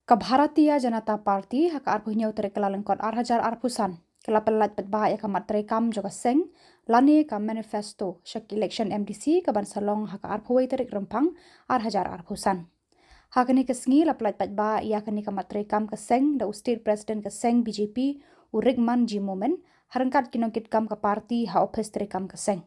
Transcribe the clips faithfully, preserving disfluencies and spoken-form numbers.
Ka Bharatiya Janata Party ha ka arphew hynñiew tarik Kyllalyngkot ar hajar arphew san ka la pyllait paidbah ïa ka mat treikam jong ka seng lane ka manifesto sha ka election M D C ka ban sa long ha ka arphew wei tarik Rymphang ar hajar arphew san. Ha kane ka sngi la pyllait paidbah ïa kane ka mat treikam ka seng da u State President ka seng B J P, u Rickman G Momin, ha ryngkat ki nongkitkam ka party ha ophis treikam ka seng.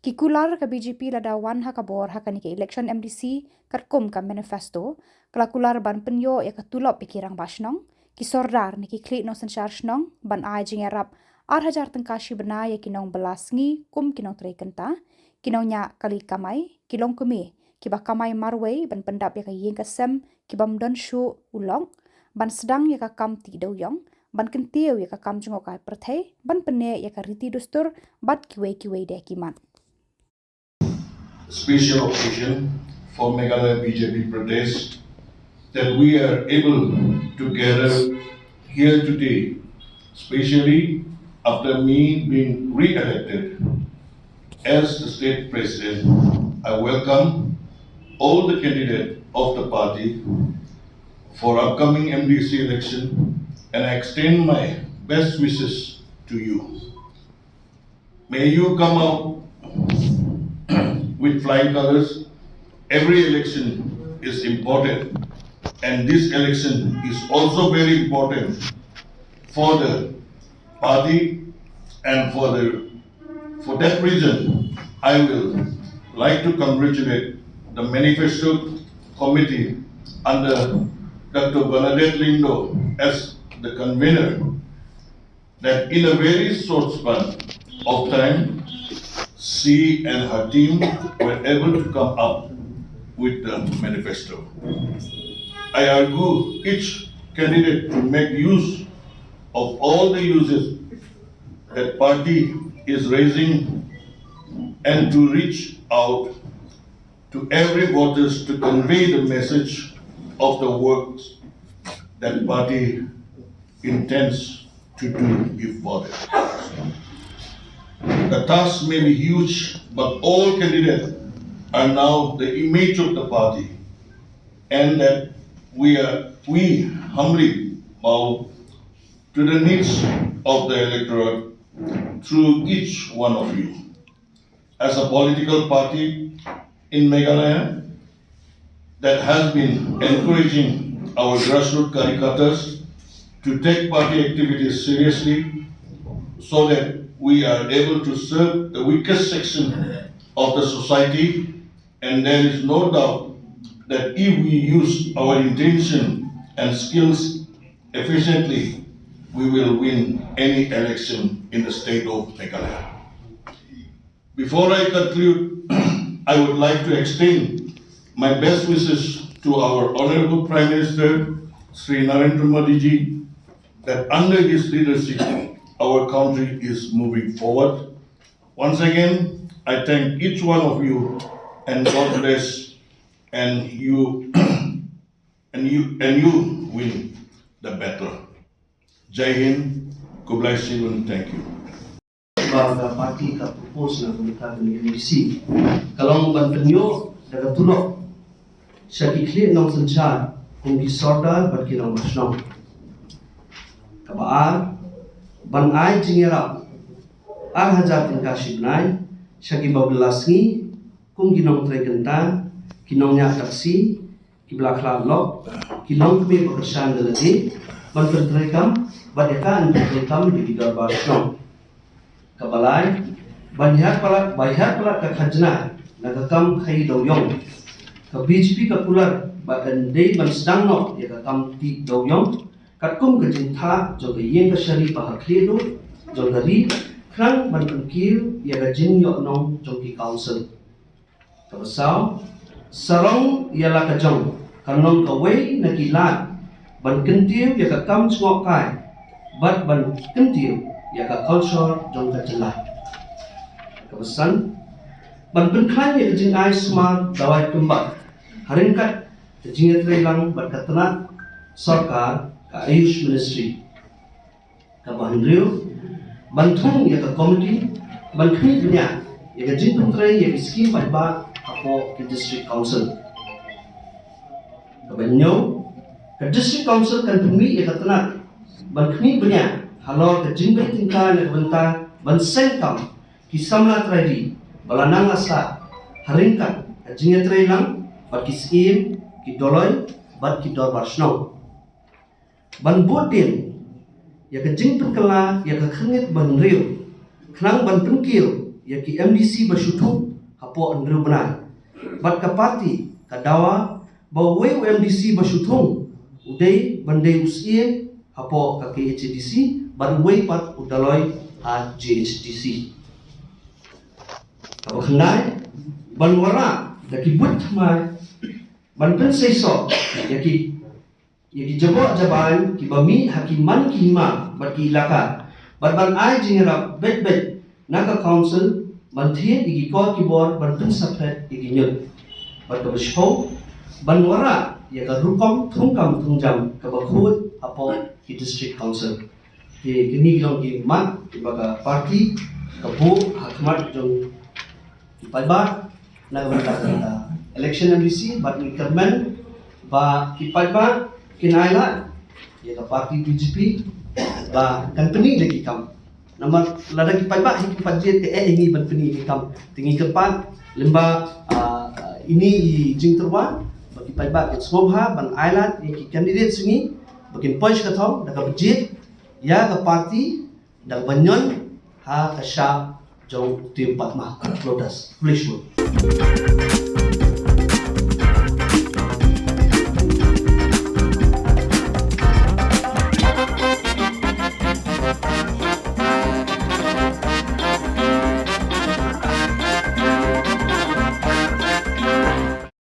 Ki kular ka B J P lada wan ha ka bor ha kane ka election M D C katkum ka manifesto, ka la kular ban pynïoh ïa ka tulop ïa ki rangbah shnong, ki sordar ne ki khlieh nongsynshar shnong ban ai jingïarap ar hajar tyngka shi bnai ïa ki nongbylla sngi kum ki nongtrei kynta, ki nongñiah kali kamai, ki longkmie, kiba kamai marwei ban pyndap ïa ka ïing ka sem, ki bym don shuh u lok, ban sdang ïa ka kam tih dewïong, ban kyntiew ïa ka kam jngohkai pyrthei, ban pynneh ïa ka riti dustur bad kiwei kiwei de ki mat. Special occasion for Meghalaya B J P Pradesh that we are able to gather here today, especially after me being re-elected as the state president. I welcome all the candidates of the party for upcoming M D C election, and I extend my best wishes to you. May you come out with flying colors. Every election is important, and this election is also very important for the party, and for the for that reason, I will like to congratulate the manifesto committee under Doctor Bernadette Lyngdoh as the convener, that in a very short span of time, she and her team were able to come up with the manifesto. I urge each candidate to make use of all the uses that party is raising and to reach out to every voters to convey the message of the works that party intends to do if voted. The task may be huge, but all candidates are now the image of the party, and that we are we humbly bow to the needs of the electorate through each one of you. As a political party in Meghalaya that has been encouraging our grassroots karyakartas to take party activities seriously so that we are able to serve the weakest section of the society, and there is no doubt that if we use our intention and skills efficiently, we will win any election in the state of Meghalaya. Before I conclude, I would like to extend my best wishes to our Honorable Prime Minister, Shri Narendra Modi ji, that under his leadership, our country is moving forward. Once again, I thank each one of you, and God bless, and you and you and you win the battle. Jai Hind, Kublai Shibun, thank you. Ba ka party ka propose na ka bynta ka M D C ka long ban pynïoh da ka tulop sha ki khlieh nongsynshar kum ki sordar bad ki nongbah shnong. Kaba ar, ban ai jingïarap ar hajar tyngka shi bnai sha kiba bylla sngi kum ki nongtrei kynta, ki nongñiah taxi, kiba la khlad lok, ki longkmie ba kyrshan da lade ban pyntreikam bad ïa ka ban pyntreikam da ki dorbar shnong. Kaba lai, ban hiar palat, ban hiar palat ka khajna na ka kam khaïi dewïong. Ka B J P ka kular ba kan dei ban sdang noh ïa ka kam tih dewïong katkum ka jingtha jong ka ïing ka shari ba ha khlieh duh jong ka ri, khnang ban pynkiew ïa ka jingïohnong jong ki council. Kaba saw, sarong ïa la ka jong kan long kawei na ki lad ban kyntiew ïa ka kam jngohkai bad ban kyntiew ïa ka culture jong ka jylla. Kaba san, ban pynkhlaiñ ïa ka jingai sumar dawai kumba ha ryngkat ka jingïatreilang bad ka tnat sorkar ka Ayush Ministry. Kaba hynriew, ban thung ïa ka komiti ban khmih bniah ïa ka jingpyntrei ïa ki skim paidbah hapoh ki district council. Kaba hynñiew, Ka District Council kan pynmih ïa ka tnat ban khmih bniah halor ka jingbei tyngka na ka bynta ban seng kam ki samla trai ri ba la nang la sah ha ryngkat ka jingïatreilang bad ki syiem, ki dolloi bad ki dorbar shnong. Ban bud dien ïa ka jingpynkylla ïa ka khyrnit ba hynriew khnang ban pynkiew ïa ki M D C ba shu thung hapoh hynriew bnai. Bad ka party ka dawa ba uwei u M D C ba shu thung u dei ban dei u syiem hapoh ka K H A D C bad uwei pat u dolloi ha G H D C. Kaba khyndai, ban wanrah da ki buit thymmai ban pynseisoh ïa ki ïa ki jaboh jabieng kiba mih ha ki man ki hima bad ki ilaka bad ban ai jingïarap beit beit na ka Council ban thied ïa ki kor ki bor ban pynsaphet ïa ki ñiut. Bad kaba shiphew, ban wanrah ïa ka rukom thungkam thungjam kaba khuid hapoh ki District Council. Ki, kine ki long ki mat kiba ka party ka buh ha khmat jong ki paidbah na ka bynta ka election M D C bad ngi kyrmen ba ki paidbah kin ailad ïa ka party B J P ba kan pyni da ki kam. Namar lada ki paidbah hi ki pat jied ka eh ïa ngi ban pyni da ki kam. Te ngi kyrpad lyngba, ah, ine i jingtyrwa ba ki paidbah kin sngewbha ban ailad ïa ki candidate jong ngi ba kin poi sha ka thong da kaba jied ïa ka party da kaba ñion ha ka shap jong u Tim Padma Lotus. Khublei shibun.